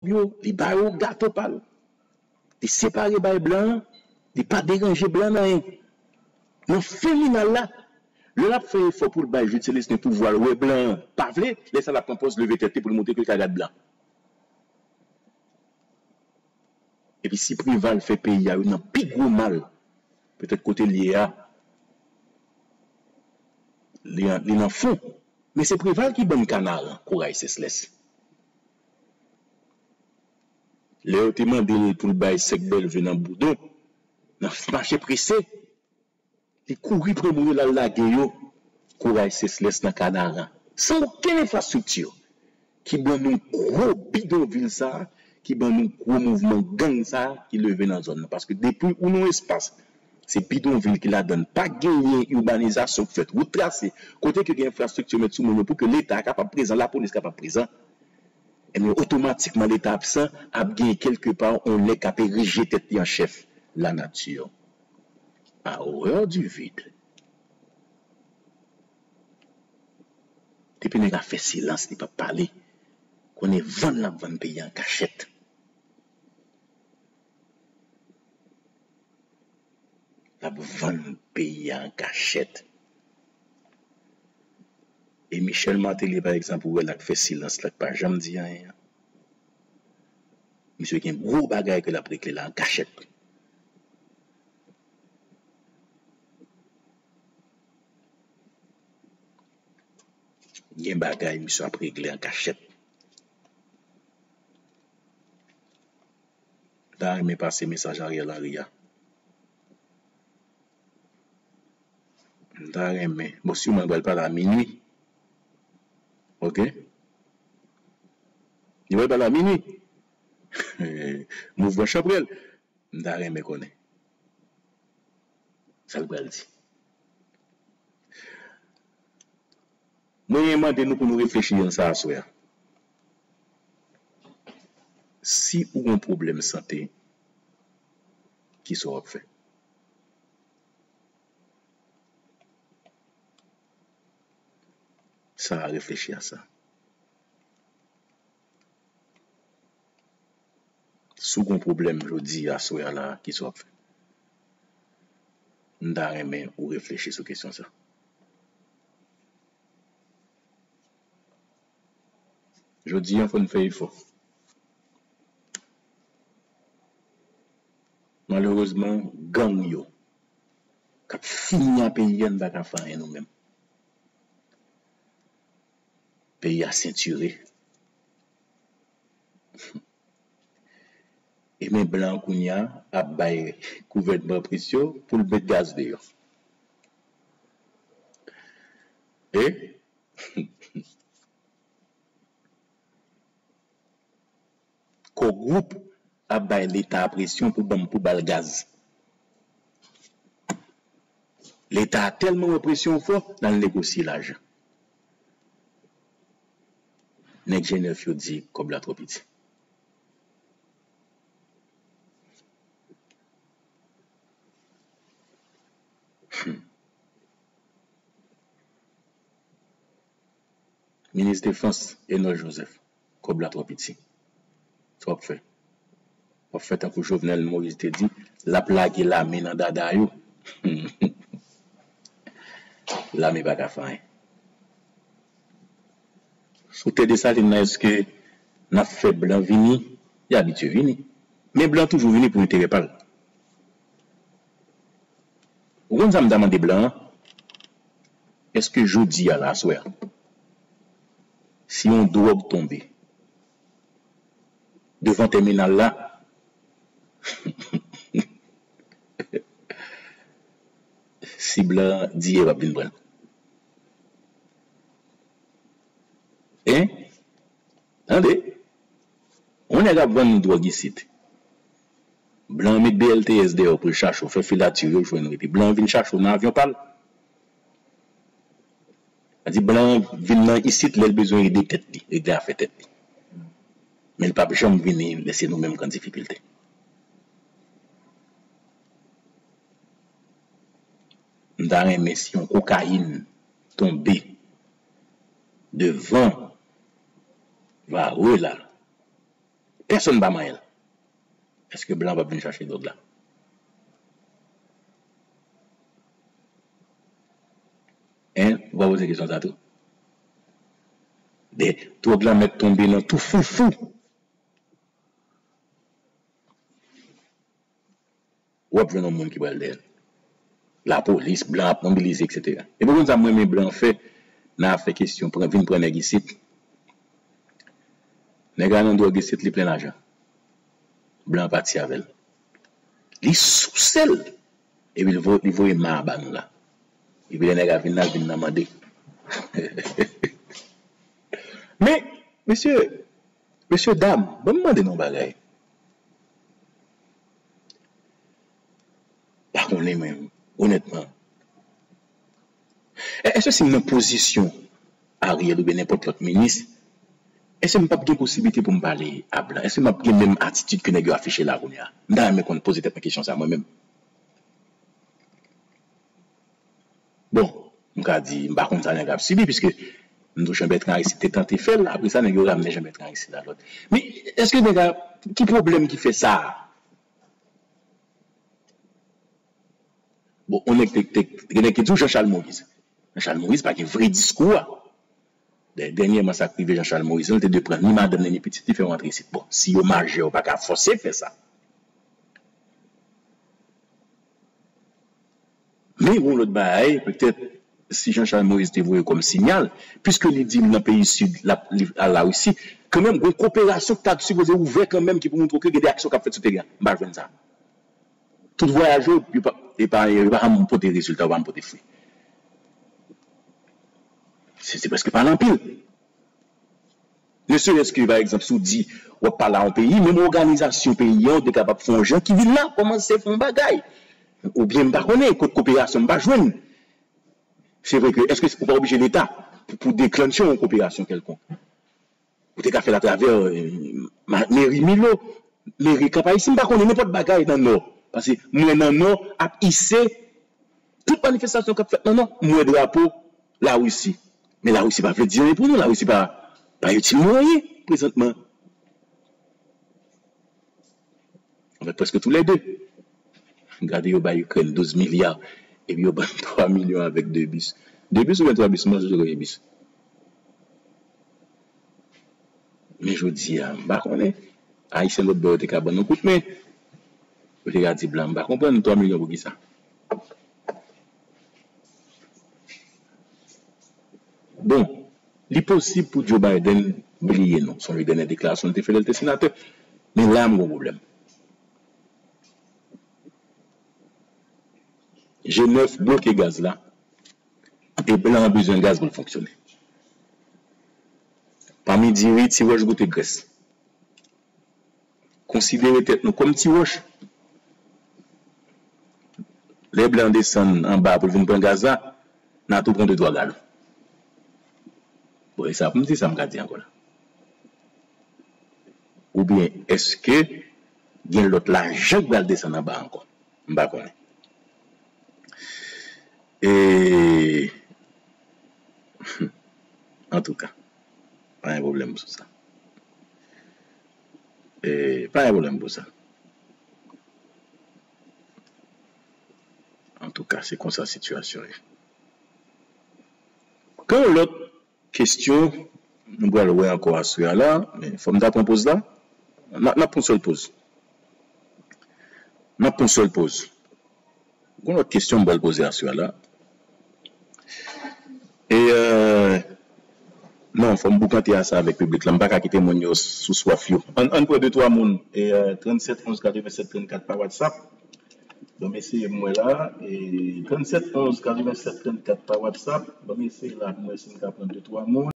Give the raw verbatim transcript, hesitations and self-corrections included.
yo, li ba yo gato pa l. Li separe bay blan an, li pa deranje blan nan anyen. Nan fen final la, lè l ap fè efò pou l bay Jude Célestin pouvwa l, wè blan an pa vle, lè sa l ap pran pòz leve tèt li pou l montre ke l ka gad blan. Epi si Preval fè peyi a yo nan pi gwo mal, petèt kote l ye a, li, li nan fon. Men se Preval ki bann Kanaran, Koray Seslès. Lè yo te mande l pou l bay sèk bèlve nan Boudon, nan mache prese, li kouri pran moun yo l al lage yo, Koray Seslès nan Kanaran, san okenn enfrastrikti, ki ban nou gwo bidonvil sa a, ki ban nou gwo mouvman gang sa a ki leve nan zòn nan. Paske depi ou nan yon espas, se bidonvil ki ladan l, pa genyen ibanizasyon k fèt, wout trase, kote ke gen enfrastrikti yo met sou moun yo pou ke Leta kapab prezan, lapolis kapab prezan, ebyen, otomatikman Leta absan, ap gen kèlkepa yon nèg k ap erije tèt li an chèf, lanati. A horreur du vide. Depi nèg la fè silans, li p ap pale, konnen vann l ap vann peyi a an kachèt. L ap vann peyi a an kachèt. E Michel Martelly, pa egzanp, ou wè l ak fè silans la, k pa janm di anyen an. Misye gen gwo bagay ke l ap regle la an kachèt. Gen bagay misye ap regle an kachèt. M ta renmen pase mesaj Ariel Henry a. M ta renmen. Bon, siman li pral pale a minui. Ok? Li pral pale a minui. Mouvman chanpwèl. M ta renmen konnen sa l pral di. Mwen mande nou pou nou reflechi nan sa aswè a. Si ou gen pwoblèm sante, kisa w ap fè? Sa a, reflechi a sa. Si w gen pwoblèm jodi a, aswè a la, kisa w ap fè? M ta renmen ou reflechi sou kesyon sa. Jodi a, fò n fè efò. Malerezman, gang yo k ap fini a peyi a, n pa ka fè anyen nou menm. Peyi a sentire. E men blan kounye a ap bay gouvènman presyon pou l met gaz deyò. E Core Group ap bay Leta presyon pou ban m, pou ba l gaz. Leta a tèlman wè presyon an fò, l al negosye lajan. Nèg G nèf yo di kòb la twò piti. Hmm. Minis Defans, Enos Joseph, kòb la twò piti. Sa w ap fè? W ap fè tankou Jovenel Moïse te di, l ap lage lame nan dada yo. Lame pa ka fè anyen. Sou tè Desalin nan, èske n ap fè blan vini? Li abitye vini. Men blan toujou vini pou enterè pa l. Ou konn sa m ta mande blan an? Èske jodi a la, aswè a, si yon dwòg tonbe devan tèminal la, si blan an di yo p ap vin pran l? Hein? Tande, yon nèg ap vann dwòg isit. Blan an met B L T S dèyè w pou l chache w, fè filati yo jwenn w, epi blan an vin chache w nan avyon pa l. Sa di blan an vin nan isit lè l bezwen ede tèt li, regle afè tèt li. Men l p ap janm vini lè se nou menm k an difikilte. M ta renmen si yon kokayin tonbe devan Varreux la, Pèsonn pa manyen l. Èske blan p ap vin chache dwòg la? Hein? Ou pa poze kesyon sa tou? De, dwòg la mèt tonbe nan tou foufou. W ap jwenn yon moun ki pral dèyè l. Lapolis, blan ap mobilize, etsetera. E pou konn sa m renmen blan fè nan afè kesyon pran, vin pran nèg isit. Nèg la nan dwòg isit, li plen lajan. Blan pati avè l. Li souse l. Epi li vo-, li voye ma a ba nou la. Epi lè nèg la vin la, l vin nan mande. Men, mesye, mesye dam, ban m mande nou yon bagay. Pa konnen mwen, onètman. E-, èske si m nan pozisyon Ariel oubyen nenpòt lòt minis, èske m p ap gen posiblite pou m pale a blan? Èske m ap gen menm atitid ke nèg yo afiche la kounye a? M ta renmen konn poze tèt mwen kesyon sa mwen menm. Bon, m ka di, m pa konn sa nèg la ap sibi, piske m di w Jean Bertrand Aristide te tante fè l, apre sa, nèg yo ramne Jean Bertrand Aristide a lòd. Men, èske nèg la, ki pwoblèm ki fè sa a? Bon, on nèg te, te, gen nèg ki di w Jean Charles Moïse. Jean Charles Moïse pa gen vre diskou a. Dè-, dènyèman, sa k rive Jean Charles Moïse, li te dwe pran ni madanm li, ni pitit li, fè yo antre isit. Bon, si yo majè, yo pa ka fòse fè sa. Men yon lòt bagay, petèt, si Jean Charles Moïse te voye kòm siyal, piske li di l nan peyi sid, l ap, li al Larisi, kanmenm, gon koperasyon ki ta sipoze ouvè kanmenm, ki pou montre w ke gen de aksyon k ap fèt sou teren an. M pa jwenn sa. Tout vwayaj yo, yo pa, e pa, yo pa janm pote rezilta, yo pa janm pote fwi. Se, se prèske pale anpil. Ne serait-ce que, pa egzanp, si w di w ap pale a yon peyi, menm òganizasyon peyi an, ou te kapab fè yon jan ki vin la, kòmanse fè yon bagay. Oubyen, m pa konnen, kot koperasyon m pa jwenn. Se vre ke, èske ou pa oblije Leta pou, pou deklanche yon koperasyon kèlkonk? Ou te ka fè l atravè, euh, ma-, meri Milo, meri Kap Ayisyen, m pa konnen, nenpòt bagay nan Nò. Paske m wè nan Nò ap ise tout manifestasyon k ap fèt nan Nò, m wè drapo Larisi. Men Larisi pa vle di anyen pou nou, Larisi pa, pa itil nou anyen prezantman. Anfèt, prèske toulède. Gade yo bay Ikrèn douz milya, epi yo ban twa milyon avèk de bis. De bis oubyen twa bis, m pa sonje konbyen bis. Men jodi a, m pa konnen. Ayisyen lòt bò yo te ka ban nou kout men. Yo te ka di blan, m pa konprann twa milyon pou kisa. Bon, li posib pou Joe Biden bliye nou. Sonje dènye deklarasyon li te fè lè l te senatè. Men la, m gon pwoblèm. G nèf bloke gaz la. E blan an bezwen gaz pou l fonksyone. Pami diri, ti wòch goute grès. Konsidere tèt nou kòm ti wòch. Lè blan desann anba pou l vin pran gaz la, n a tou pran de twa galon. Bon, e sa pou m di sa m ka di ankò la. Oubyen èske gen lòt lajan k pral desann anba ankò? M pa konnen. E, antouka, pa gen pwoblèm sou sa. E, pa gen pwoblèm pou sa. Antouka, se konsa sitiyasyon ye. Gen yon lòt kesyon, nou pral wè ankò aswè a la, men fò m ta pran poz la. N a, n ap pran sèl poz. N ap pran sèl poz. Gon lòt kesyon m pral poze aswè a la. E, euh, non, fò m boukante a sa avèk piblik la. M pa ka kite moun yo sou swaf yo. Ann, ann pran de twa moun. E, euh, trannsèt onz katrevennsèt trannkat pa WhatsApp. Ban m eseye m wè la. E, trannsèt onz katrevennsèt trannkat pa WhatsApp. Ban m eseye la pou m wè si m ka pran de twa moun.